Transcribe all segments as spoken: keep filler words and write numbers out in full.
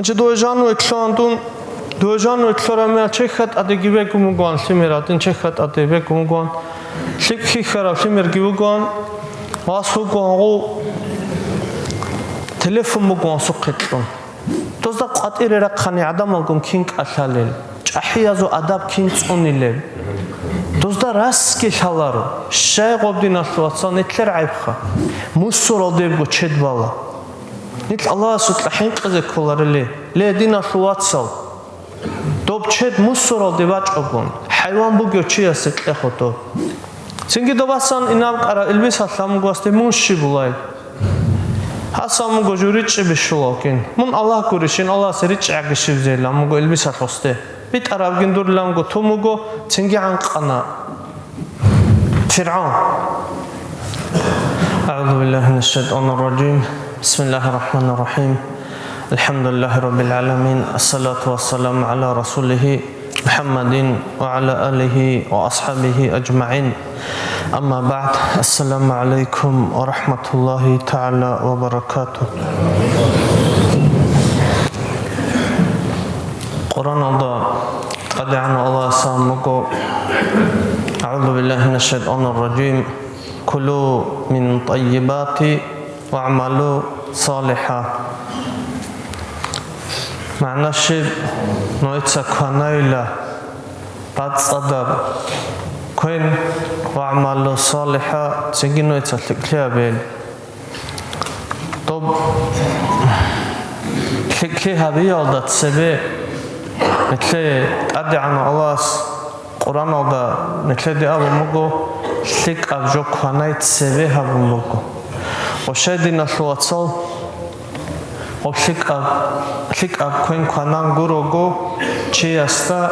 Чи дой жану итлъуан дун, дой жану итлъораб меял чехьа тӀадеги бегун бугоан, лъимер гьадин чехьа тӀаде бегун бугоан, лъикӀ хьихьараб лъимерги бугоан, вас вугоан гъов, телефон бугоан сухъе кьун. Дозда къватӀире рахъани гӀадамалгун кин кӀалъалел, чӀахӀиязул адаб кин цӀунилел. Дозда расги лъаларо, щай гъоб диналъул вацал нилъер гӀайбха, мусуралдебго чед бала. Нилъ Аллагьасукьа хӀинкъизе кколарели, ле, диналъул вацал, доб чед мусуралде бачӀогун, хӀайван бугев чиясе кье хутӀо. Цинги доб басан инаб кӀара илбисалъ амугосде мун щиб булай? Гьасан муго жо ричӀчӀи бищулавкин. Мун Аллагь гурищин, Аллагьасе ричӀчӀи гӀагишибзейилан муго илбисалъ гъосде. БитӀарабгин дур ламго тун буго, цинги гӀанкъана. ФиргӀавн. أعوذ بالله من الشيطان الرجيم. بسم الله الرحمن الرحيم. الحمد لله رب العالمين. الصلاة والسلام على رسوله محمد وعلى آله وأصحابه أجمعين. أما بعد. السلام عليكم ورحمة الله تعالى وبركاته. Къуръаналда ТӀадегӀанав Аллагьас абун буго: أعوذ بالله من الشيطان الرجيم. كلوا من طيبات واعملوا صالحا. МагӀна щиб? Нойца кванайила бацӀцӀадаб квен, واعملوا صالحا, цинги нойца лъикӀлъи гьабейила. Доб лъикӀлъи гьабиялда цебе нилъее ТӀадегӀанав Аллагьас Къуръаналда нилъеде абун буго, лъикӀаб жо кванай цебе гьабун буго. Ва щай, диналъул вацал, гъоб лъикӀаб, лъикӀаб квен кванан гурого, чиясда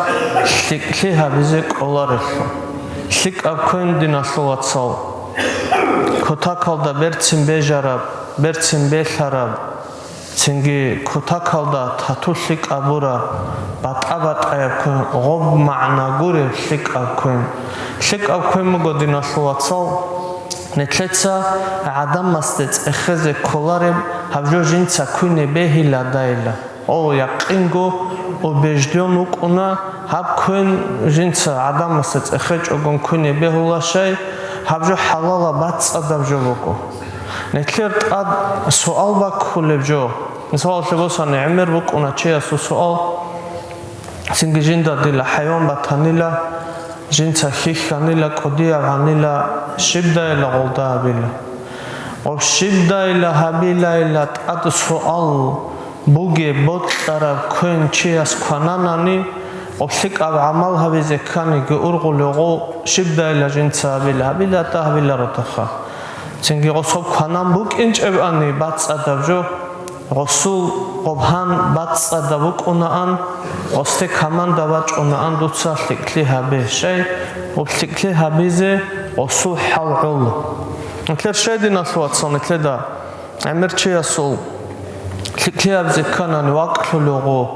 лъикӀлъи гьабизе кӀоларелъул. ЛъикӀаб квен, диналъул вацал, кутакалда берцин бежараб, берцин белъараб, цинги кутакалда тату лъикӀаб бураб, батӀа-батӀаяб квен, гъоб магӀна гуреб лъикӀаб квен. ЛъикӀаб квен буго, диналъул вацал, нилъеца гӀадамасде цӀехезе кколареб гьаб жо жинца квине бегьиладайила. О, якъинго, убежден вукӀуна, гьаб квен жинца гӀадамасда цӀехечӀогун квине бегьула, щай, гьаб жо хӀалалаб бацӀцӀадаб жо буго. Нилъер тӀад суал баккулеб жо. Мисалалъе босани, гӀемер букӀуна чиясул суал, цинги жинда дила хӀайван батанила, жинца хьихьанила, кӀудияб гьанила, щибдайила гъолда гьабила? Гъоб щибдайила гьабилайила тӀад суал бугеб бокьараб квен чияс квананани, гъоб лъикӀаб гӀамал гьабизе кканиги ургъулев гъов, щибдайила жинца гьабила, гьабила тӀа гьабилародахъа. Цинги гъосул кванан букӀинчӀебани бацӀцӀадаб жо, гъосул гъоб гьан бацӀцӀадаб букӀунаан, гъосде команда бачӀунаан дуца лъикӀлъи гьабе, щай, гъоб лъикӀлъи гьабизе гъосул хӀал гӀоло. Нилъер щай, диналъул вацал, нилъеда гӀемер чиясул лъикӀлъи гьабизе кканани вакьулев гъов,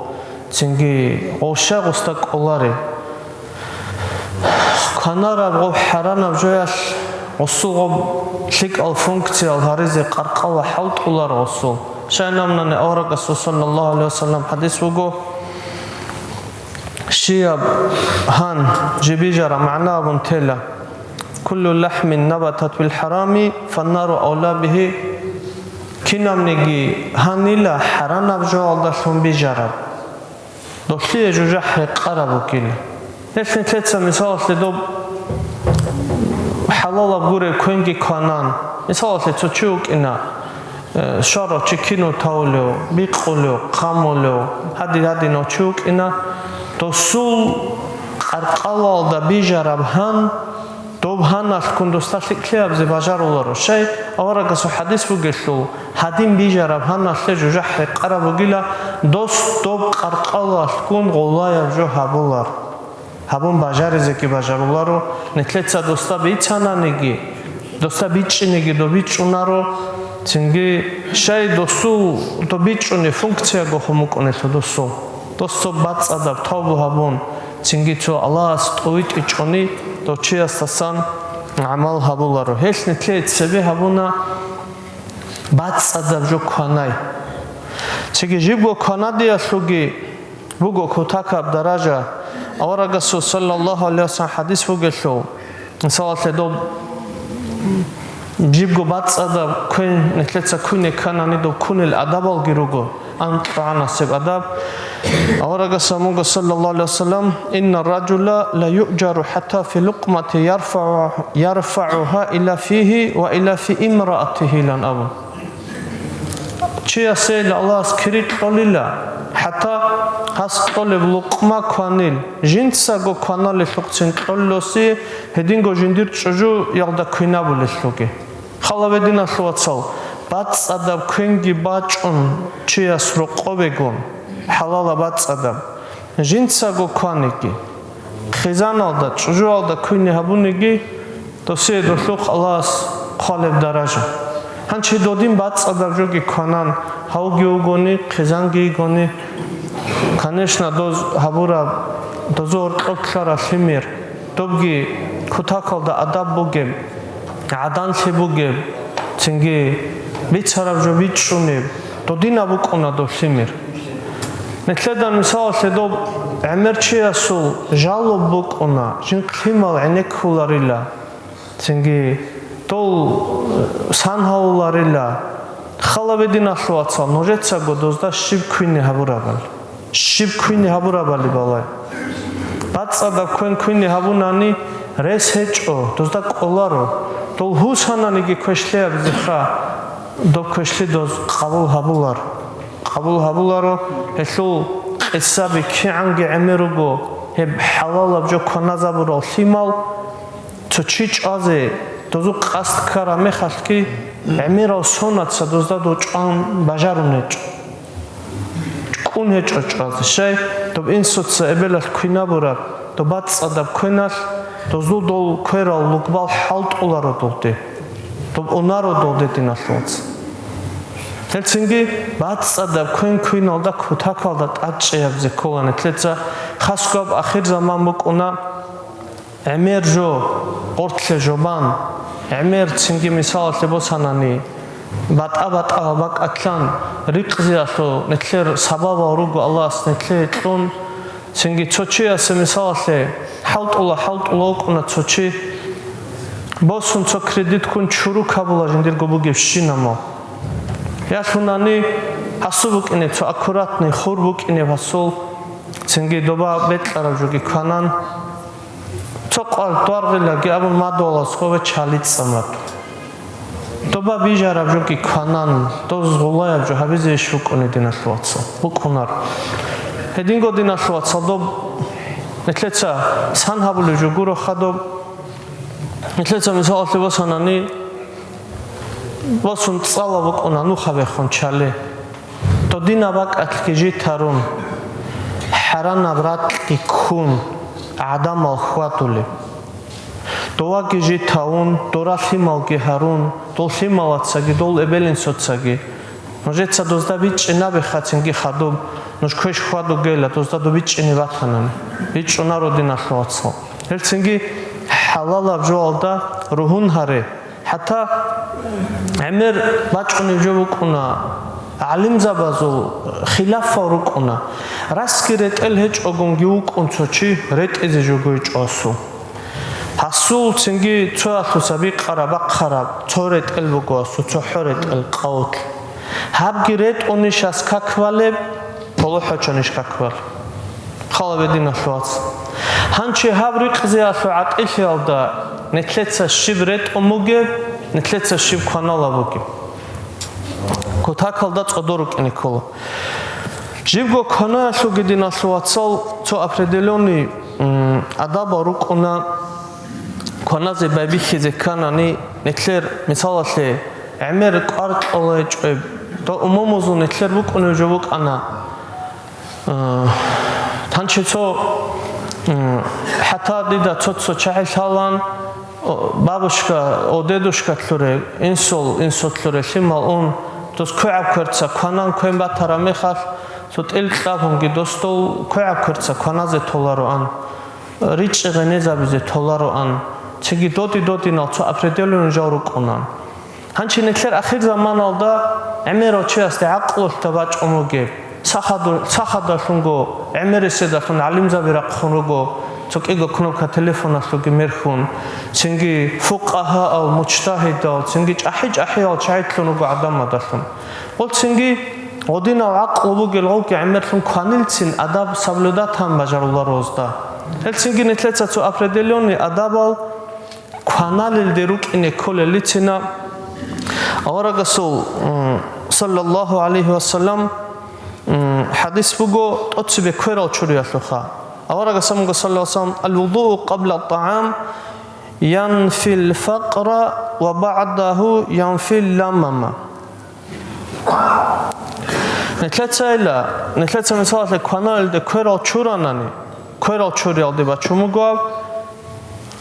цинги гъов щай гъосда кӀолареб? Кванараб гъоб хӀаранаб жоялъ гъосул гъоб лъикӀал функциял гьаризе къаркъала хӀалтӀулар гъосул. Щай абунани, аварагасул саллаллагьу гӀалайгьи вассалам хӀадис буго: щияб гьан жиб бижараб магӀна абун тела: كل لحم نبت بالحرام فالنار أولى به. Кинабниги гьанила хӀаранаб жоялдалъун бижараб. Долъие жужахӀ рекъараб бугила. Гьелъ нилъеца мисалалъе доб хӀалалаб гуреб квенги кванан. Мисалалъе цо чи вукӀина, э, щварав чи кино тавулев, бикъулев, хъамулев, гьадин-гьадинав чи вукӀина, досул къаркъалалда бижараб гьан, доб гьаналъгун досда лъикӀлъи гьабизе бажаруларо. Щай, аварагасул хӀадис бугелъул, гьадин бижараб гьаналъе жужахӀ рекъараб бугила, дос доб къаркъалалъгун гъолаяб жо гьабулар. Гьабун бажаризеги бажаруларо, нилъеца досда бицананиги, досда бичӀчӀинеги доб бичӀчӀунаро, цинги щай досул доб бичӀчӀунеб функцияго хъумукӀунелъул досул. Дос цо бацӀцӀадаб тавбу гьабун, цинги цо Аллагьас тӀовитӀичӀони, дов чиясдасан гӀамал гьабуларо. Гьелъ нилъее цебе гьабуна бацӀцӀадаб жо кванай. Цинги жибго кванадиялъулги буго кутакаб даража. Аварагасул саллаллагьу гӀалайгьи вассалам хӀадис бугелъул, мисалалъе, доб жибго бацӀцӀадаб квен нилъеца квине кканани, доб кунел адабалги руго, анкьгӀанасеб адаб. Аварагас абун буго, саллаллагьу гӀалайгьи вассалам: «Инна ражула ла юъжару хӀатта фи лукъмати ярфагӀу-, ярфагӀугьа иля фигьи ва иля фи имраатигьи», – илан абун. Чиясейила Аллагьас кири кьолила, хӀатта гьас кьолеб лукъма кванил, жинцаго кваналелъухъцин кьолелоси, гьединго жиндир чӀужуялда квинабулелъулги. Хал гьабе, диналъул вацал, бацӀцӀадаб квенги бачӀун чияс рокъовегун, хӀалалаб бацӀцӀадаб, жинцаго кваниги, хъизаналда, чӀужуялда квине гьабуниги, досие долъухъ Аллагьас хъвалеб даража. Гьанчи додин бацӀцӀадаб жоги кванан, гьавги вугони, хъизанги йигони, конечно, доз гьабураб, дозул гьоркьоб ккараб лъимер, добги кутакалда адаб бугеб, гӀаданлъи бугеб, цинги бицараб жо бичӀчӀунеб, додинаб букӀуна доб лъимер. Нилъеда мисалалъе доб гӀемер чиясул жалоб букӀуна, жинхъ лъимал гӀенеккуларила, цинги дол, э, сан гьавуларила. Хал гьабе, диналъул вацал, нужецаго дозда щиб квине гьабурабали. Щиб квине гьабурабали балай. БацӀцӀадаб квен квине гьабунани рес гьечӀо, дозда кӀоларо. Дол гьусананиги квешлъи гьабизеха, доб квешлъи доз къабул гьабулар. Къабул гьабуларо, гьелъул къисаби кигӀанги гӀемер руго, гьеб хӀалалаб жо кваназабурал лъимал, цо чи чӀвазе дозул къасд ккараб мехалъги, гӀемерал сонаца дозда дов чӀван бажарун гьечӀо. КӀун гьечӀо чӀвазе. Щай, доб инсуца эбелалъ квинабураб, доб бацӀцӀадаб квеналъ, дозул дол кверал лугбал хӀалтӀуларо долде. Доб унаро долде, диналъул вацал. Гьелцинги бацӀцӀадаб квен квиналда кутакалда тӀадчӀей гьабизе ккола нилъеца, хасго гьаб ахирзаман букӀуна. ГӀемер жо, гъортлъе жо бан, гӀемер цинги мисалалъе босанани, батӀа-батӀа бакӀалъан рикъзиялъул нилъер сабабал руго Аллагьас нилъее кьун, цинги цо чиясе мисалалъе хӀалтӀула-хӀалтӀула вукӀуна цо чи, босун цо кредит ккун чуру кабула жиндирго бугебщинаб мал. Ялъунани гьасул букӀине цо аккуратный хур букӀине гьасул, цинги доба бекьараб жоги кванан, цо къвар-, тӀваргъилаги абун мадугьалас хъове чалицӀа мад. Доба бижараб жоги кванан, доз гъулаяб жо гьабизе иш букӀуни, диналъул вацал, букӀунар. Гьединго, диналъул вацал, доб нилъеца сан гьабулеб жо гуроха доб. Нилъеца мисалалъе босанани, босун цӀала букӀуна нухабехун чали. Додинаб бакӀалъги житарун, хӀаранаб ракьги ккун, гӀадамал хьвадулеб. Доваги житавун, дора лъималги гьарун, дол лъималацаги, дол эбел-инсуцаги. Нужеца дозда бичӀчӀинабеха цинги хадуб, нуж квеш хьвадугейила, дозда доб бичӀчӀине батанани. БичӀчӀунаро, диналъул вацал. Гьелцинги хӀалалаб жоалда ругьун гьаре. ХӀатта гӀемер бачӀунеб жо букӀуна, гӀалимзабазул хилафал рукӀуна. Расги ретӀел гьечӀогунги вукӀун цо чи ретӀизе жо гьечӀо асул. Гьасул цинги цоялъуса бикъараб-бахъараб цо ретӀел буго асул, цохӀо ретӀел къавулъ. Гьабги ретӀунищ ас как балеб, полохӀочонищ как балеб. Хал гьабе, диналъул вацал. Гьанчи гьаб рикъзиялъул гӀатӀилъиялда нилъеца щиб ретӀун бугеб, нилъеца щиб кваналаб бугеб. Кутакалда цӀодор рукӀине ккола. Жибго кванаялъулги, диналъул вацал, цо определённый, м, адабал рукӀуна, кваназе байбихьизе кканани, нилъер, мисалалъе, гӀемер кӀвар кьола гьечӀеб, дол умумузул нилъер букӀунеб жо букӀана. Э, гьанчи цо, м, хӀатта дида цо-цо чагӀи лъалан, о, бабушка, о, дедушка лъуре, инсул, инсул лъуре лъимал ун, дос квегӀаб кверца кванан квен батараб мехалъ, цо тӀил кьабунги дос дол квегӀаб кверца кваназе толароан, ричӀчӀи гъенезабизе толароан, цинги доди-додинал цо определённый жал рукӀунан. Гьанчи нилъер ахирзаманалда гӀемерав чиясде гӀакълулъ бачӀун вугеб, сахаду-, сахадалъунго, гӀемериседалъун гӀалимзаби рахъун руго, цо кӀиго кнопка телефоналъуги мерхьун, цинги фукъагьаал, муджтагьидал, цинги чӀахӀи-чӀахӀиял чагӀи лъун руго гӀадамадалъун. Гъол цинги гъодинал гӀакълу бугел гъолги гӀемерлъун кванилцин адаб соблюдатан бажаруларо гьезда. Гьелцинги нилъеца цо определённый адабал кваналелде рукӀине кколелицина. Аварагасул, м, саллаллаху гӀалайхи ва саллям, м, хӀадис буго тӀоцебе кверал чуриялъулха. Аварагас абунго, саллаллаху гӀалайхи ва саллям: «Ал-вудуу къабла тӀагӀам янфил факъра ва баъдагьу янфил ламама». Нилъецайила, нилъеца мисалалъе кваналде кверал чуранани, кверал чуриялде бачун буго гьаб,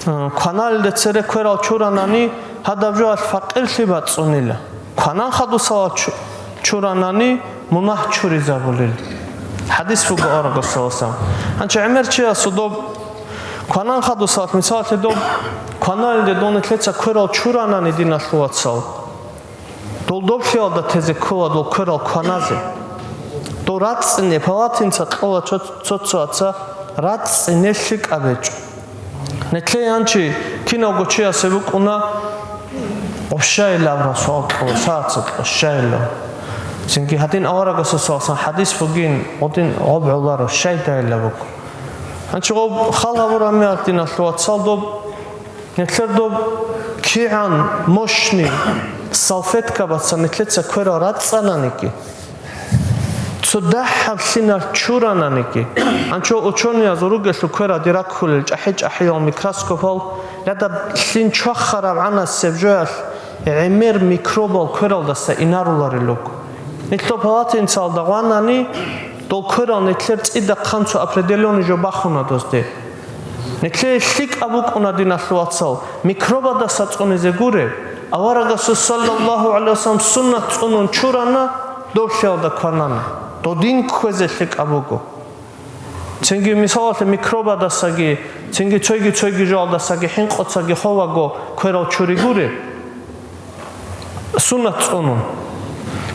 э, кваналде цере кверал чуранани, гьадаб жоялъ факъирлъи бацӀцӀунила. Кванан хадусалал чу-, чуранани, мунагь чуризабулел. ХӀадис буго аварагасул, саллаллаху гӀалайхи ва саллям. Гьанчи гӀемер чиясул доб кванан хадусалъ, мисалалъе, доб кваналде дол нилъеца кверал чуранани, диналъул вацал, дол доблъиялда тезе ккола дол кверал кваназе. Дол рацӀцӀине палатинца кьола цо-, цо-цоаца, рацӀцӀине лъикӀаб гьечӀо. Нилъее гьанчи кинавго чиясе букӀуна гъобщайилаб суал кьола, сагӀатца гъобщайилаб. Цинги гьадин аварагасул, саллаллаху гӀалайхи ва саллям, хӀадис бугин, гъодин гъоб гӀоларо, щайдайилаб буго. Гьанчи гъоб хал гьабураб мегьат, диналъул вацал, доб Нилъер доб кигӀан мощный салфеткабаца нилъеца кверал рацӀцӀананиги, цо дагьаб лъиналъ чурананиги, гьанчо учёныязул ругелъул квераде раккулел чӀахӀи-чӀахӀиял микроскопал, лъадаб лъин чвахараб гӀанасеб жоялъ гӀемер микробал квералдаса инаруларел руго. Нилъер палатинцалда гъванани, дол кверал нилъер цӀидахъан цо определённый жо бахуна дозде. Нилъее лъикӀаб букӀуна, диналъул вацал, микробадаса цӀунизе гуре, аварагасул, саллаллаху гӀалайхи ва саллям, суннат цӀунун чурана, доблъиялда кванана. Додин кквезе лъикӀаб буго. Цинги, мисалалъе, микробадасаги, цинги цойги-цойги жоялдасаги хӀинкъуцаги ховаго кверал чури гуре, суннат цӀунун.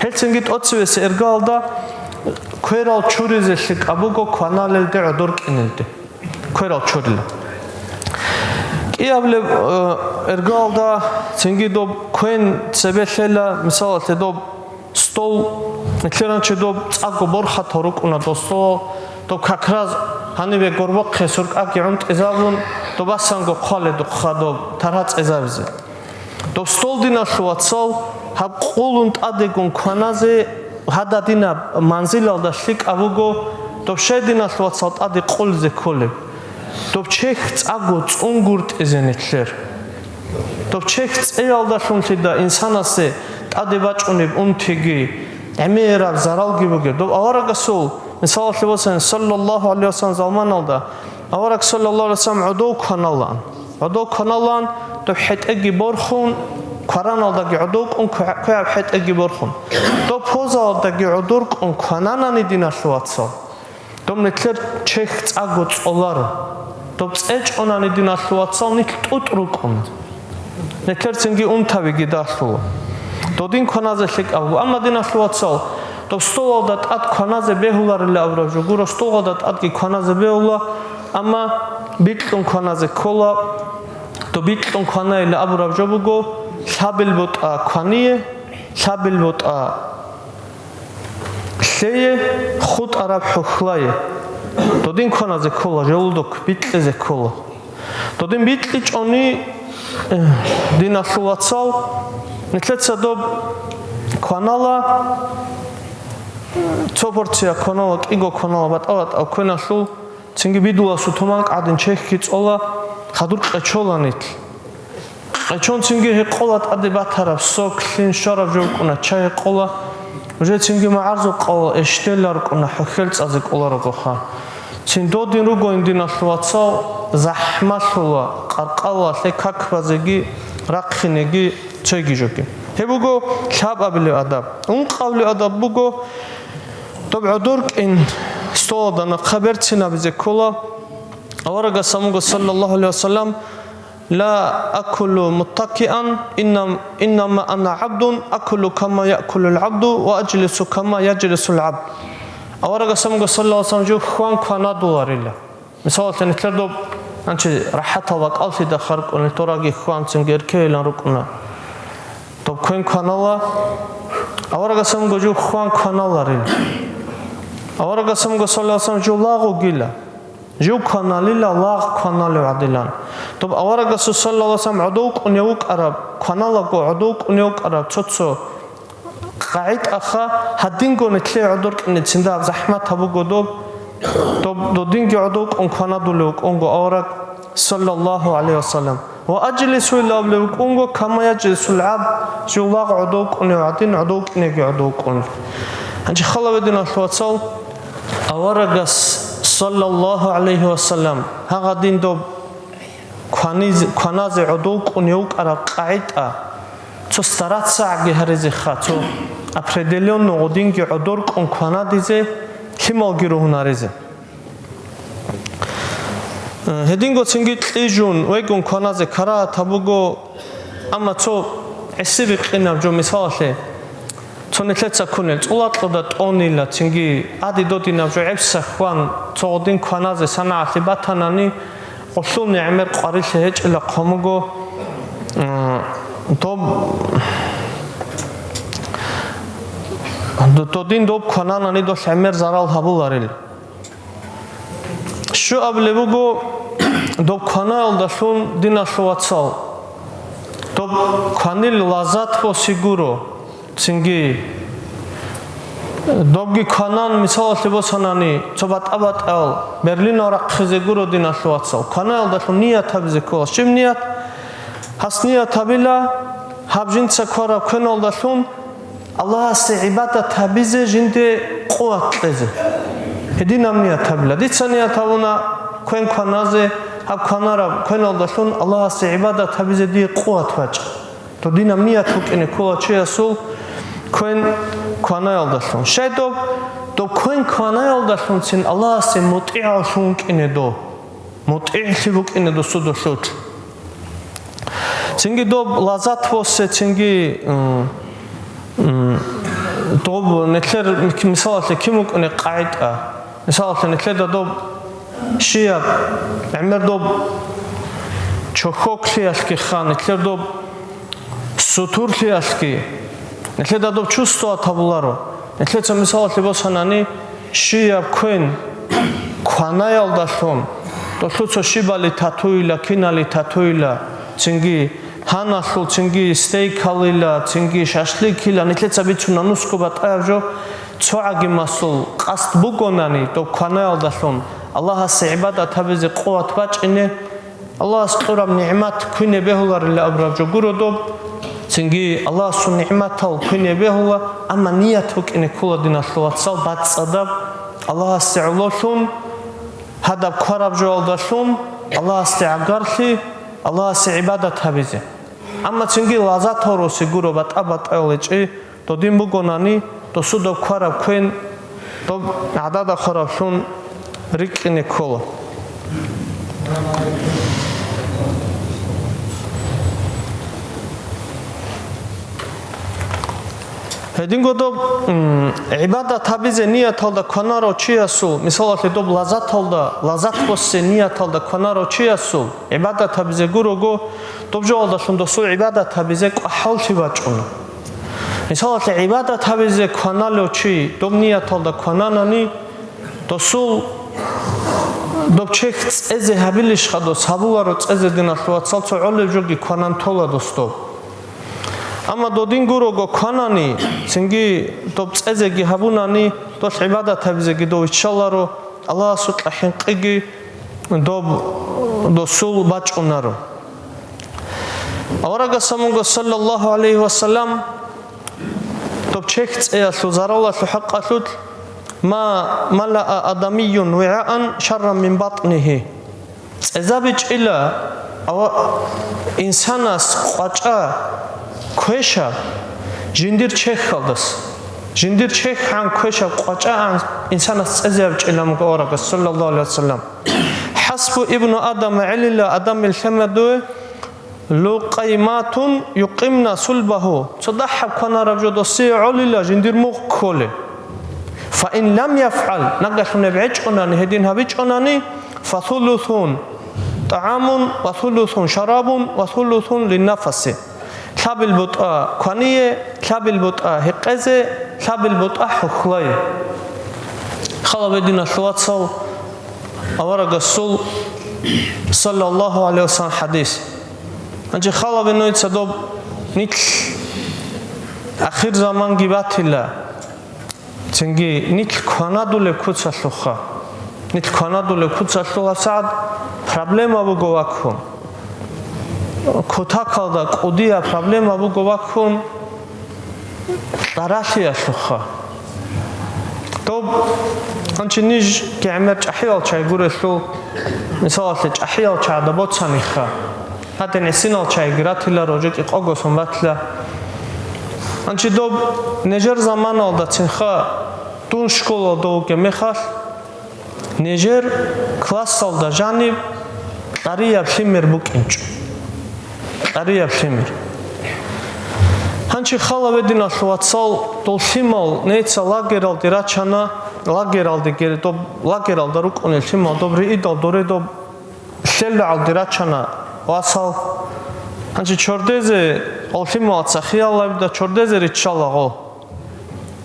Гьелцинги тӀоцевесеб эргалда кверал чуризе лъикӀаб буго кваналелде гӀодор кӀинелде. Кверал чурила. КӀиабилеб, э, эргалда цинги доб квен цебе лъела, мисалалъе, доб стол, нилъер гьанчи доб цӀакъго борхатал рукӀуна доб стол, доб как раз гьанибе горбохъе суркъабги гӀунтӀизабун, доб басанго хъваледухъа доб таргьа цӀезабизе. Доб стол, диналъул вацал, гьаб къулун тӀадегун кваназе, гьададинаб манзилалда лъикӀаб буго, доб щай, диналъул вацал, тӀаде къулизе кколеб? Доб чехь цӀакъго цӀунгуртӀизе нилъер. Доб чехь цӀеялдалъунлъида инсанасе тӀаде бачӀунеб унтиги, гӀемераб заралги бугеб. Доб аварагасул, мисалалъе босани, саллаллаху гӀалайхи ва саллям, заманалда авараг, саллаллаху гӀалайхи ва саллям, гӀодов кваналаан. ГӀодов кваналаан, доб хӀетӀеги борхун, квараналдаги гӀодов кӀун, квегӀаб хӀетӀеги борхун. Доб позалдаги гӀодор кӀун квананани, диналъул вацал, доб нилъер чехь цӀакъго цӀоларо. Доб цӀе чӀунани, диналъул вацал, нилъ тӀутӀ рукӀуна. Нилъер цинги унтабиги далъула. Додин кваназе лъикӀаб буго. Амма, диналъул вацал, доб столалда тӀад кваназе бегьуларила абураб жо гуро, столалда тӀадги кваназе бегьула, амма бикьун кваназе ккола. Доб бикьун кванайила абураб жо буго: лъабил бутӀа квание, лъабил бутӀа лъее, хутӀараб хӀухьлае. Додин кваназе ккола, желудок бикьизе ккола. Додин бикьичӀони, э, диналъул вацал, нилъеца доб кванала, цо порция кванала, кӀиго кванала, батӀа-батӀа кваналъул, цинги бидуласул туман къадин чехьги цӀола, хадур къечола нилъ. Къечон цинги гьекъола тӀаде батараб сок, лъим щвараб жо букӀуна, чай гьекъола. Уже цинги магӀарзукъал эштелла рукӀуна, хӀухьел цӀазе кӀоларогоха. Цин додин ругоин, диналъул вацал, захӀмалъула, къаркъалалъе как базеги, рахъинеги, цойги жоги. Гьеб буго лъабабилеб адаб. Ункъабилеб адаб буго, доб гӀодор кӀин столалда нахъа берцинабизе ккола. Аварагас абунго, саллаллаху гӀалайхи ва саллям, لا أكل متكئا، إنم-، إنما أنا عبد، أكل كما يأكل العبد، وأجلس كما يجلس العبد. Аварагасамго саллаллаху алейхи ва саллям жив хван кванадуларила. Мисалалъе, нилъер доб, гьанчи рахӀатал бакӀаллъида харкъун, нилъер раги хванцинги эркейилан рукӀуна. Доб квен кванала, аварагасамго жив хван кваналарила. Аварагасамго саллаллаху алейхи ва саллям жив лагъугила. Жив кваналила, лагъ кваналев гӀадилан. Доб аварагасул саллаллаху алейхи ва саллям гӀодов кӀунев вукӀараб, кваналаго гӀодов кӀунев вукӀараб цо-цо къагӀидаха, гьадинго нилъее гӀодор кӀине цинда гьаб захӀмат гьабуго доб, доб додинги гӀодов кӀун кванадулев вукӀунго авараг, саллаллаху гӀалайхи ва саллям. Ва ажлису илан абулев вукӀунго, кама яжлисул гӀабд, жив лагъ гӀодов кӀунев гӀадин, гӀодов кӀинеги гӀодов кӀун. Гьанже хала гьединалъул вацал, аварагас, саллаллаху гӀалайхи ва саллям, гьагъадин доб кваниз-, кваназе гӀодов кӀунев вукӀараб къагӀида, цо стараться гьаризе ха, цо определённо гъодинги гӀодор кӀун кванадизе, лъималги ругьунаризе. Э, гьединго цинги кьижун вегун кваназе карагьат гьабуго, амма цо гӀиси-рикъинаб жо, мисалалъе, цо нилъеца ккунел цӀулакьуда тӀонила, цинги ади-додинаб жо гӀебса хван, цо гъодин кваназе санагӀалъи батанани, гъолъул нигӀмер къварилъи гьечӀила хъомуго, м, доб-, додин доб квананани дол гӀемер зарал гьабуларил. Щуабилеб буго, доб кванаялдалъун, диналъул вацал, доб кванил лаззат босе гуро, цинги добги кванан, мисалалъе босанани, цо батӀа-батӀал берлинал рахъизе гуро, диналъул вацал, кванаялдалъун ният гьабизе ккола. Щиб ният? Гьас ният гьабила, гьаб жинца квараб квеналдалъун Аллагьасе гӀибадат гьабизе жинде къуват кьезе. Гьединаб ният гьабила. Дица ният гьабуна квен кваназе, гьаб кванараб квеналдалъун Аллагьасе гӀибадат гьабизе дие къуват бачӀа. Додинаб ният букӀине ккола чиясул квен кванаялдалъун. Щай доб, доб квен кванаялдалъунцин Аллагьасе мутӀигӀавлъун вукӀине доб. МутӀигӀлъи букӀине досудулъулъ. Цинги доб лаззат босе, цинги, м, м, доб нилъер мисалалъе кин букӀуне къагӀида. Мисалалъе, нилъеда доб щияб гӀемер доб чохьоклъиялъги ха, нилъер доб сутурлъиялъги, нилъеда доб чувствовать гьабуларо. Нилъеца мисалалъе босанани, щияб квен кванаялдалъун, долъуца щибали татуйила, кинали татуйила, цинги гьаналъул, цинги стейкалила, цинги шашликила, нилъеца бицуна нусго батӀаяб жо, цогӀаги масул къасд бугонани, доб кванаялдалъун Аллагьасе гӀибадат гьабизе къуват бачӀине, Аллагьас кьураб нигӀмат квине бегьуларила абураб жо гуро доб, цинги Аллагьасул нигӀматал квине бегьула, амма ният букӀине ккола, диналъул вацал, бацӀцӀадаб, Аллагьасе гӀололъун, гьадаб квараб жоялдалъун, Аллагьасде гӀагарлъи, Аллагьасе гӀибадат гьабизе. Амма цинги лаззат гьарусе гуро батӀа-батӀаял гьечӀи, додин бугонани, досудаб квараб квен, доб гӀадада хвараблъун рикӀкӀине ккола. Гьединго доб, м, гӀибадат гьабизе нияталда кванарав чиясул, мисалалъе, доб лаззаталда, лаззат босе нияталда кванарав чиясул гӀибадат гьабизе гурого, доб жоялдалъун досул гӀибадат гьабизе кӀвахӀаллъи бачӀуна. Мисалалъе, гӀибадат гьабизе кваналев чи доб нияталда квананани, досул доб чехь цӀезе гьабилищха дос? Гьабуларо цӀезе, диналъул вацал, цо гӀолеб жоги кванан тола дос доб. Амма додин гурого кванани, цинги доб цӀезеги гьабунани, дол гӀибадат гьабизеги дов иччаларо, Аллагьасукьа хӀинкъиги доб досул бачӀунаро. Аварагас абунго, саллаллаху гӀалайхи ва саллям, доб чехь цӀеялъул заралалъул хӀакъалъулъ: «Ма малаа адамиюн вигӀаан шарран мин батнихи». ЦӀезабичӀила ава-, инсанас къвачӀа квешаб жиндир чехьалдас. Жиндир чехьгӀан квешаб къвачӀагӀан инсанас цӀезабичӀила абунго аварагас, саллаллаху гӀалайхи ва саллям. «ХӀасбу ибну Адама», гӀелила адамил лъимадуе, Лукъайматун юкъимна сулбагьу, цо дагьаб кванараб жо досие гӀолила жиндир мугъ кколеб. Фаин лам яфгӀал, нагагьлъун гьеб гьечӀонани, гьедин гьабичӀонани, фасулусун тӀагӀамун ва сулусун шарабун ва сулусун линнафаси. Лъабил бутӀа квание, лъабил бутӀа гьекъезе, лъабил бутӀа хӀухьлай. Хала бединалъул вацал, аварагасул, саллаллагьу гӀалайгьи вассалам, хӀадис. Гьанже хала бе нойца доб нилъ ахир заманги батила, цинги нилъ кванадулеб куцалъуха. Нилъ кванадулеб куцалъугьасагӀат проблема буго ваккун. Кутакалда кӀудияб проблема буго ваккун. Даралъиялъуха. Доб, гьанчи ниж гӀемер чӀахӀиял чай гурелъул, мисалалъе, чӀахӀиял чагӀда боцаниха, гьадин гӀисинал чайги ратила, рожи кӀикъого сон батила. Гьанчи доб нежер заманалдацинха дун школалда вугеб мехалъ, нежер классалда жаниб кьарияб лъимер букӀинчӀо. Кьарияб лъимер. Гьанчи хала бединалъул вацал, дол лъимал неца лагералде рачана, лагералде гел-, доб, лагералда рукӀунел лъимал доб риидал доре доб лъеллагӀалде рачана васал. Гьанчи чордезе, гъол лъималаца хияллабида чордезе риччалаго.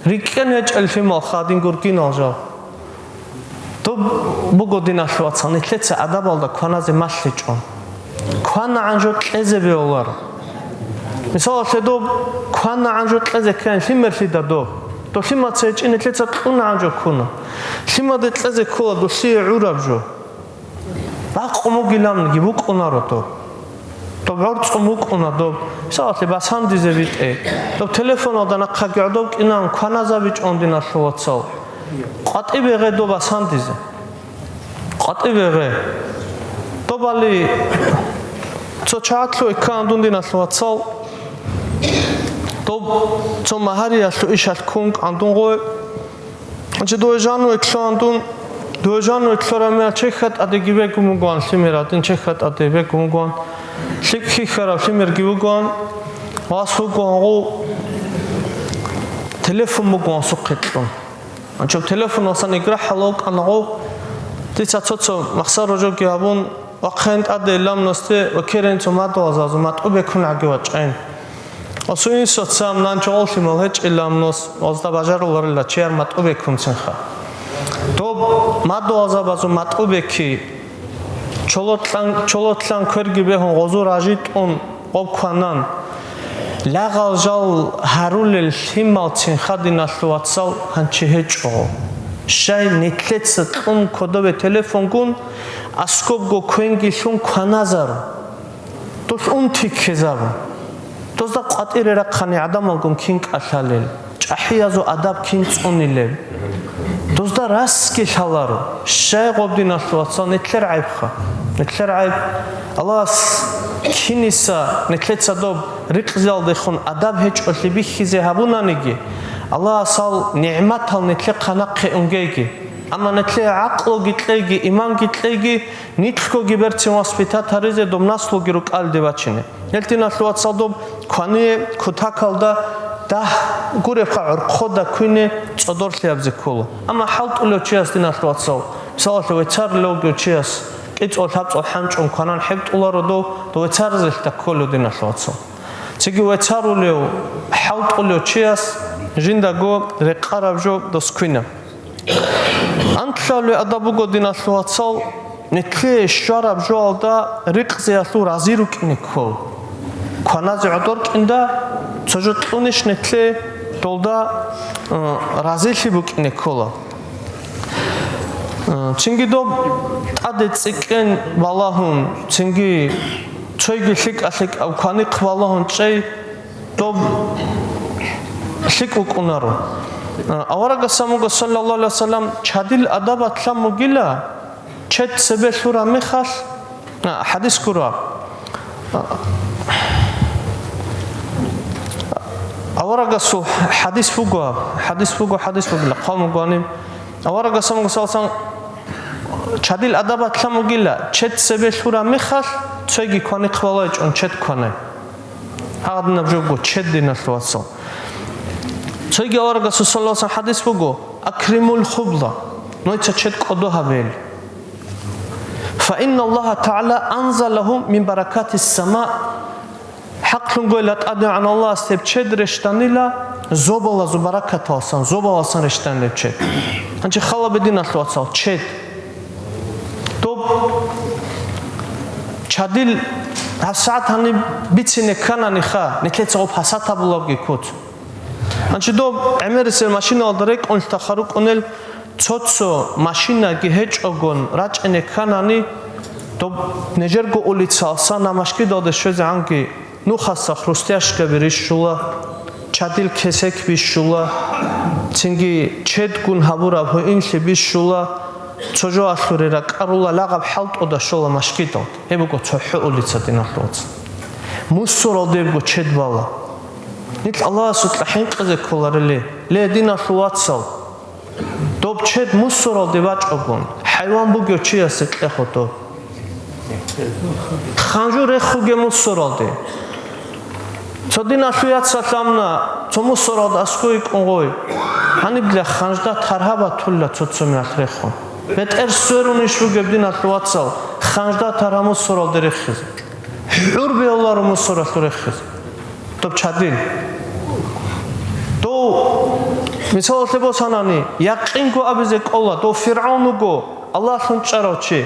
РикӀкӀен гьечӀел лъимал хадин гургинал жал. Доб буго, диналъул вацал, нилъеца адабалда кваназе малъичӀо. КванагӀан жо кьезе бегьуларо. Мисалалъе, доб кванагӀан жо кьезе ккани лъимерлъида доб. Доб лъимаца гьечӀин нилъеца кьунагӀан жо ккуна. Лъимаде кьезе ккола дулъие гӀураб жо. Бакъун бугиланги букӀунаро доб. Доб гӀорцӀун букӀуна доб. Мисалалъе, басандизе битӀе. Доб телефоналда нахъаги гӀодов кӀинан кваназабичӀон, диналъул вацал. КъватӀибе гъе доб басандизе. КъватӀибе гъе. Добали цо чагӀалъу эккан дун, диналъул вацал. Доб цо магьариялъу ишалъ ккун кӀандун гъой. Гьанчи дуе жану эклъугьан дун, дуе жану эклъугьараб мехалъ чехьа тӀадеги бегун бугоан, лъимер гьадин чехьа тӀаде бегун бугоан, лъикӀ хьихьараб лъимерги бугоан, вас вугоан гъов, телефон бугоан сухъе кьун. Гьанчоб телефон васан игра хӀалав кӀана гъов, дица цо-цо махсар рожоги гьабун, вахъен тӀаде иламнасде ва керен цо мадугьазазул матӀу бекун гӀаги вачӀен. Асу инсуца мунагьал лъимал гьечӀила мунас, гъозда бажаруларила чияр матӀу бекунцинха. Доб мадугьалзабазул матӀу беки, чоло-, чололъан кверги бегьун гъозул ражи тӀун гъоб кванан. Лягъал жал гьарулел лъималцинха, диналъул вацал, гьанчи гьечӀо. Щай нилъеца кьун кодобе телефонгун, аскобго квенги лъун кваназару. Дулъ унти ккезабун. Дозда къватӀире рахъани гӀадамалгун кин кӀалъалел, чӀахӀиязул адаб кин цӀунилел. Дозда расги лъаларо. Щай гъоб, диналъул вацал, нилъер гӀайбха? Нилъер гӀайб, Аллагьас киниса нилъеца доб ризкъиялдехун адаб гьечӀолъи бихьизе гьабунаниги, Аллагьасул нигӀматал нилъехъа нахъе унгейги, амма нилъее гӀакълуги кьейги, иманги кьейги, нилъгоги берцин воспитать гьаризе доб наслуги рукӀалде бачине. Гьел, диналъул вацал, доб квание кутакалда дагь гуребха гӀорхъода квине цӀодорлъиябзе ккола. Амма хӀалтӀулев чияс, диналъул вацал, мисалалъе, вецарулев вугев чияс кӀицӀул-лъабцӀул хӀанчӀун кванан хӀебтӀуларо дов, дов вецаризелъ кколев, диналъул вацал. Цинги вецарулев, хӀалтӀулев чияс жиндаго рекъараб жо дос квина. Анлъавлуй адаб буго, диналъул вацал, нилъее щвараб жоалда ризкъиялъул рази рукӀине ккол. Кваназе гӀодор кӀинда цо жо кьунищ нилъее долда, э, разилъи букӀине ккола. Э, цинги доб тӀаде цӀикӀкӀен балагьун, цинги цойги лъикӀа-лъикӀаб кваникъ балагьун чӀей, доб лъикӀ вукӀунаро. Аварагас абун буго, саллаллагьу гӀалайгьи вассалам, чадил адабалъан бугила чед цебе лъураб мехалъ, а, хадис гуро. Аварагасул хадис буго, хадис буго, хадис бугила, хъван буго гьаниб. Аварагас абун буго, саллаллагьу гӀалайгьи вассалам, чадил адабалъан бугила, чед цебе лъураб мехалъ, Цойги квани хъвалайчӀун чед кванай. Гьадинаб жо буго чед, диналъул вацал. Цойги аварагасул саллаллагьу гӀалайгьи вассалам хӀадис буго: «Акримул хубла», нойца чед кӀодо гьабел. «Фа инна Аллагьа тагӀала анзалагьу мин баракатис сама». ХӀакълъун гойла, ТӀадегӀан Аллагьас гьеб чед рещтӀанила зобалазул баракаталсан, зобаласан рещтӀанила гьеб чед. Гьанже хал гьабе, диналъул вацал, чед. Доб чадил гьабсагӀат гьаниб бицине ккананиха, нилъеца гъоб хӀасат гьабулебги куц. Гьанже доб гӀемерисел машиналда рекӀунлъа ха рукӀунел цо-цо машинаги гьечӀогон рачӀине кканани, доб нижерго улицаялдаса машгидалде щвезегӀанги нухаса хрустяшкаби рищула, чадил кесек бищула, цинги чедгун гьабураб гьуинлъи бищула, цо жо алъуре ракӀарула, лагъаб хӀалтӀуда щола машгидалде. Гьеб буго цохӀо улица, диналъул вацал. Мусоралде буго чед бала. Нилъ Аллагьасукьа хӀинкъизе кколарели, ле, диналъул вацал, доб чед мусоралде бачӀогун, хӀайван бугев чиясе кьехо доб. Ханжу рехуге мусоралде. Цо диналъул яцалъ амна цо мусоралда аскӀой йикӀун гъой. Гьаниб дила ханжда таргьа батула цо-цо мехалъ рехун. БетӀер сверун иш бугеб, диналъул вацал, ханжда таргьа мусоралде рехизе. ХӀур бегьуларо мусоралъур рехизе. Доб чадил. Дов, мисалалъе босанани, якъинго абизе кӀола, дов ФиргӀавн вуго, Аллагьлъун чӀарав чи.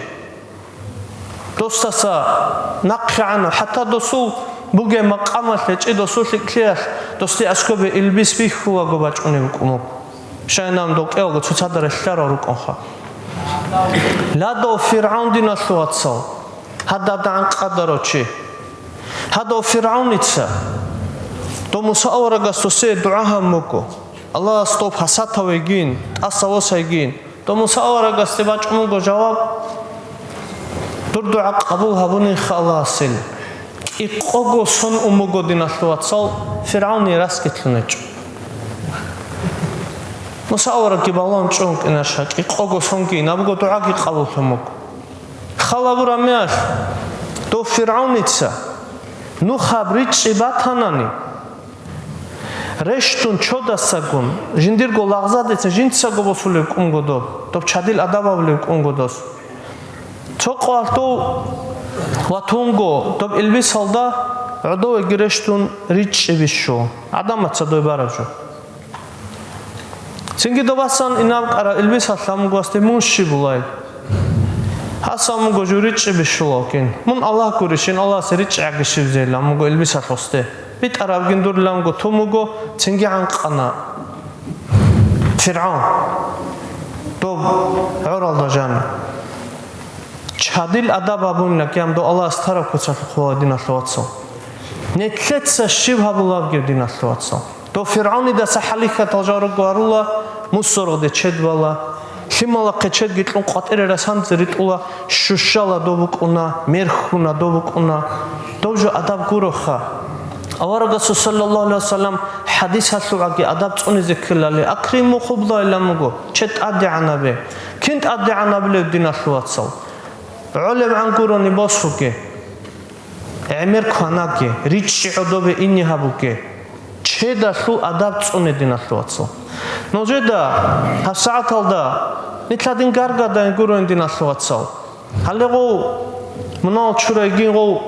Досдаса нахъегӀан, хӀатта досул бугеб макъамалъ гьечӀи, досул лъикӀлъиялъ досде аскобе илбис бихьулаго бачӀунеб букӀун буго. Щайнан дов кӀиялго цоцазда релълъарал рукӀунха. Ладав ФиргӀавн, диналъул вацал, гьададагӀан къадарав чи. Гьадав ФиргӀавница, дов Муса аварагас досие дугӀа гьабун буго, Аллагьас дов хӀасатав вегин, тӀаса восайгин, дов Муса аварагасде бачӀун буго жаваб: «Дур дугӀа къабул гьабунинха Аллагьасил». КӀикъого сон ун буго, диналъул вацал, ФиргӀавни расги лъун гьечӀо. Муса аварагги балагьун чӀун кӀинаша, кӀикъого сонги ин абуго, дугӀаги къабуллъун буго. Хал гьабураб мехалъ, дов ФиргӀавница нухаб ричӀчӀи батанани, рещтӀун чодасагун, жиндирго лагъзадеца жинцаго босулеб букӀун буго доб, доб чадил адаб гьабулеб букӀун буго дос. Цо къоялъ дов ватун буго, доб илбисалда гӀодовеги рещтӀун ричӀчӀи бищун, гӀадамаца дой бараб жо. Цинги доб басан инаб кӀараб илбисалъ абун буго гьасде: «Мун щиб вугилан?» Гьас абун буго: «Жив ричӀчӀи бищулевгин. Мун Аллагь гурищин, Аллагьасе ричӀчӀи гӀаги щибизейилан», – абун буго илбисалъ гьасде. БитӀарабгин дур, абун буго, тун буго, цинги гӀанкъана ФиргӀавн доб гӀоралда жанив. Чадил адаб гьабунилан кӀиямдо Аллагьас тараб куцалъухъ вала, диналъул вацал. Нилъеца щиб гьабулеб бугеб, диналъул вацал? Дов ФиргӀавнидаса хӀалихьатал жал руго гьарула, мусоралде чед бала, лъималахъе чедги кьун къватӀире расанзе ритӀула, щущала доб букӀуна, мерхьуна доб букӀуна. Дов жо адаб гуроха. Аварагасул саллаллагьу гӀалайгьи вассалам хӀадисалъугӀаги адаб цӀунизе ккелали, «Акриму хубла», – илан буго, чед тӀадегӀан гьабе. Кин тӀадегӀан гьабилеб, диналъул вацал? ГӀолебгӀан гурони босуге, гӀемер кванаге, ричӀчӀи гӀодобе ине гьабуге, чедалъул адаб цӀуне, диналъул вацал. Нужеда гьабсагӀаталда нилъ гьадин гаргадайин гурони, диналъул вацал. Гьале гъов, мунагьал чурайгин гъов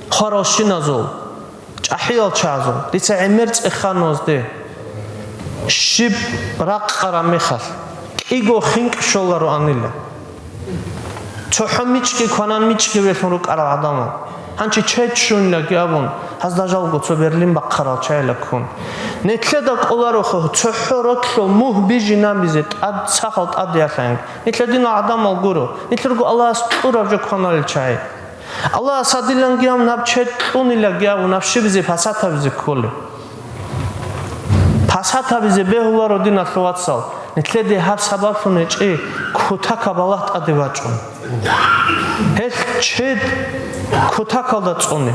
хъваралщиназул, чӀахӀиял чагӀазул, дица гӀемер цӀехана гьезде. Щиб ракъараб мехалъ, кӀиго хинкӀ щолароанила. ЦохӀо мичӀги кванан, мичӀги велъун рукӀарал гӀадамал. Гьанчи чед щунилаги абун, гьазда жалго цо Берлин бахъарал чагӀила ккун. Нилъеда кӀолароха, цохӀо ролъул мугь бижинабизе тӀад, сахал тӀадеялъаин. Нилъ гьединал гӀадамал гуро, нилъ руго Аллагьас кьураб жо кваналел чагӀи. Аллагьас гьадиланги абун гьаб чед кьунилаги абун гьаб щибизе пасат гьабизе кколеб? Пасат гьабизе бегьуларо, диналъул вацал, нилъеде гьаб сабаблъун гьечӀи кутакаб балагь тӀаде бачӀун. Гьелъ чед кутакалда цӀуне.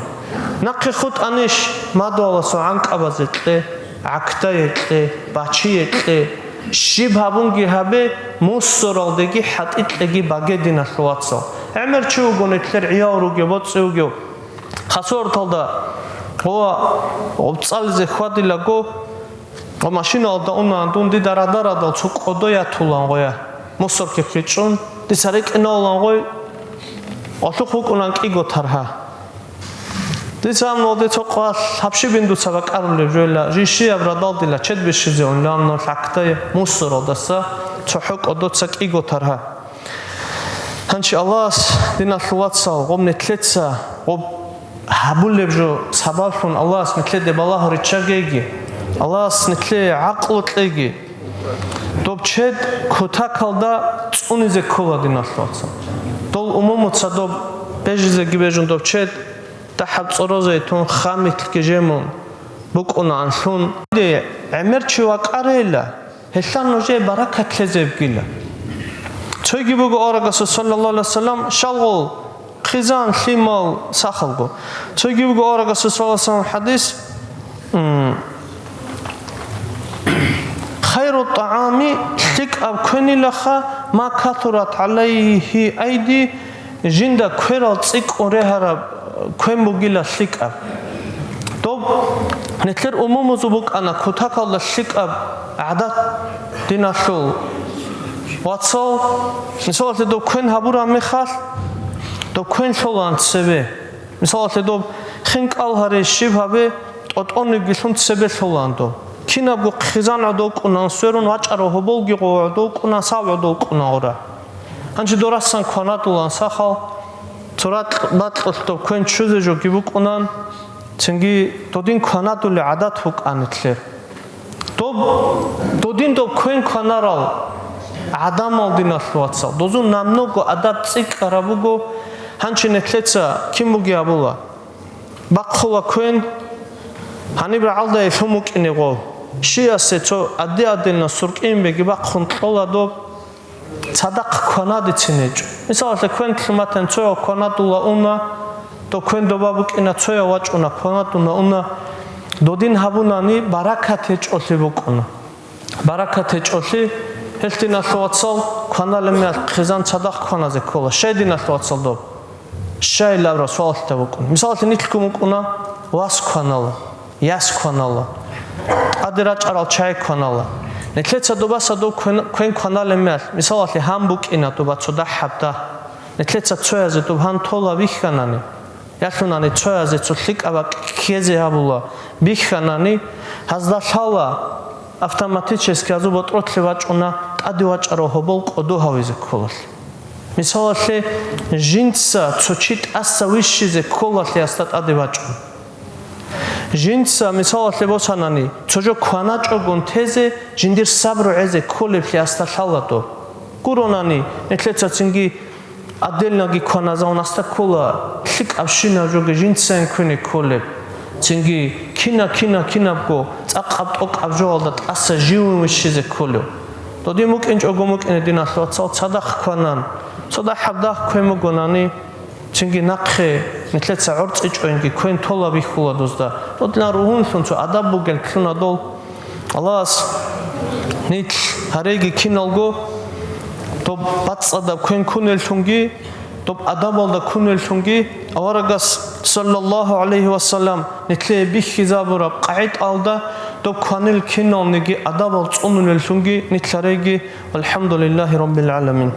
Нахъе хутӀанищ мадугьаласул гӀанкӀабазе кье, гӀакдае кье, бачие кье, Щиб гьабунги гьабе, мусоралдеги хӀатӀикьеги баге, диналъул вацал. ГӀемер чи вуго, нилъер гӀиял ругев, боцӀи вугев. Хасорталда гъова гъубцӀализе хьвадилаго, гъо машиналда унаан дун, дида радарадал цо кӀодо ятулан гъоя, мусоркехъе чӀун, дица рекӀиналан гъой, гъолъухъ вукӀунан кӀиго таргьа. Дица амнолде цо къвалъ гьабщибин дуца бакӀарулеб жойла, жищияб радал дила чед бищизе унланно лъакъдай мусоралдаса цохӀо кӀодоца кӀиго таргьа. Гьанчи Аллагьас, диналъул вацал, гъоб нилъеца, гъоб гьабулеб жо сабаблъун Аллагьас нилъеде балагьу риччагейги, Аллагьас нилъее гӀакълу кьеги, доб чед кутакалда цӀунизе ккола, диналъул вацал. Дол умумуца доб бежизеги бежун доб чед, дагьаб цӀорозейтун, хамитлъги жемун букӀунаанлъун. Де, гӀемер чи вакъарейила, гьелъан нужее баракат лъезе бугила. Цойги буго аварагасул саллаллаху гӀалайгьи вассалам, щалгъул хъизан, лъимал, сахалго. Цойги буго аварагасул саллаллаху гӀалайгьи вассалам хадис, м, «Хайру тӀагӀами», лъикӀаб квенилаха, «ма касурат гӀалайгьи айди», жинда кверал цӀикӀкӀун регьараб квен бугила лъикӀаб. Доб нилъер умумузул букӀана кутакалда лъикӀаб гӀадат, диналъул вацал. Мисалалъе, доб квен гьабураб мехалъ, доб квен лъолаан цебе. Мисалалъе, доб хинкӀал гьаре, щиб гьабе, тӀотӀонигилъун цебе лъолаан доб. Кинабго хъизан гӀодов кӀунаан, сверун вачӀарав гьоболги гъо гӀодов кӀунаан, сав гӀодов кӀунаан гъура. Гьанже дорасан кванадулан сахал, цо ракь бакьулъ доб квен ччузе жоги букӀунан, цинги додин кванадулел гӀадат букӀанилъер. Доб, додин доб квен кванарал гӀадамал, диналъул вацал, дозул намного адаб цӀикӀкӀараб буго. Гьанчи нилъеца кин буги абула? Бахъула квен, гьаниб рагӀалда лъун букӀине гъов. Щиясе цо адди-аддилна суркӀин беги бахъун кьола доб. Цадахъ кванадицин гьечӀо. Мисалалъе, квен лъуматан цояв кванадула уна, дов квен доба букӀина, цояв вачӀуна, кванадуна уна, додин гьабунани баракат гьечӀолъи букӀуна. Баракат гьечӀолъи, гьелъ, диналъул вацал, кваналеб мехалъ хъизан цадахъ кваназе ккола. Щай, диналъул вацал, доб? Щай лаб расулалъ букӀун. Мисалалъе, нилъгун букӀуна, вас кванала. Яс кванала. ТӀаде рачӀарал чай кванала. Нилъеца добаса доб квен, квен кваналеб мехалъ, мисалалъе, гьан букӀина доба цо дагьаб дагь. Нилъеца цоязе доб гьан тола бихьанани, ялъунани цоязе цо лъикӀаб бакӀ ккезе гьабула бихьанани, гьазда лъала автоматически гьазул ботӀролъе бачӀуна тӀаде вачӀарав гьобол кӀодо гьавизе кколалъе. Мисалалъе, жинца цо чи тӀаса вищизе кколалъе гьасда тӀаде бачӀун. Жинца, мисалалъе босанани, цо жо кваначӀогон тезе, жиндир сабру гӀезе кколеблъи гьасда лъала доб. Гуронани, нилъеца цинги отдельноги кваназавун гьасда ккола, лъикӀабщинаб жоги жинцайин квене кколеб. Цинги кина-кина-кинабго цӀакъаб-тӀокӀаб жоялда тӀаса живун вищизе кколев. Додин букӀинчӀого букӀине, диналъул вацал, цадахъ кванан. Цо дагьаб дагь квен бугонани, цинги нахъе нилъеца гӀорцӀичӀойнги квен тола бихьула дозда. Додилан ругьунлъун цо адаб бугел ккуна дол. Аллагьас нилъ гьареги киналго доб бацӀцӀадаб квен кунеллъунги, доб адабалда кунеллъунги, аварагас, саллаллаху гӀалайгьи вассалам, нилъее бихьизабураб къагӀидалда доб кванил киналниги адабал цӀунулеллъунги нилъ гьареги. Валхамдулиллагьи раббил гӀаламин.